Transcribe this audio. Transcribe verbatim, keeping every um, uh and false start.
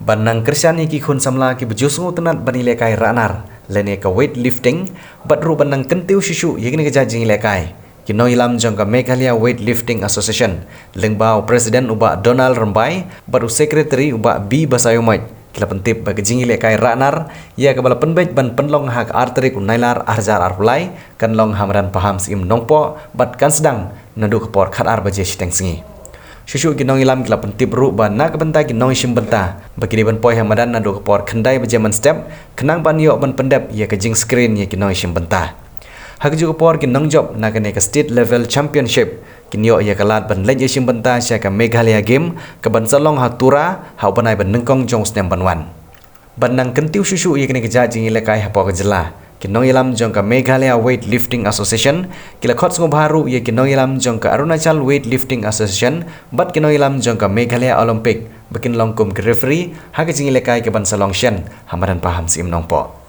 Ban nang kyrshan ïa ki khun samla kiba ju sngewtynnad ban ïalehkai rah nar lane ka weightlifting bad ruh ban nang kyntiew shuh shuh ïa kane ka jait jingïalehkai, ki nongïalam jong ka Meghalaya Weightlifting Association lyngba u President u Bah Donald Rymbai bad u Secretary u Bah B Basaiawmoit ki la pyntip ba ka jingïalehkai rah nar ïa kaba la pynbeit ban pynlong ha ka ar tarik u Nailar ar hajar arphew lai kan long ha madan Paham Syiem Nongpoh bad kan sdang naduh ka por khatar baje shiteng sngi. Shuh shuh ki nongïalam ki la pyntip ruh ba na ka bynta ki nongïashim bynta ba ki dei ban poi ha madan naduh ka por khyndai baje mynstep khnang ban ïoh ban pyndep ïa ka jingscreen ïa ki nongïashim bynta. Ha kajuh ka por ki nongjop na kane ka State Level Championship kin ïoh ïa ka lad ban leit ïashim bynta sha ka Meghalaya Game kaban sa long ha Tura ha u bnai ba nyngkong jong u snem ban wan. Ban nang kyntiew shuh shuh ïa kane ka jait jingïalehkai hapoh ka jylla, ki nongïalam jong ka Meghalaya Weightlifting Association ki la khot sngewbha ruh ïa ki nongïalam jong ka Arunachal Weightlifting Association bad ki nongïalam jong ka Meghalaya Olympic ba kin long kum ki referee ha ka jingïalehkai kaban sa long shen ha madan Paham Syiem Nongpoh.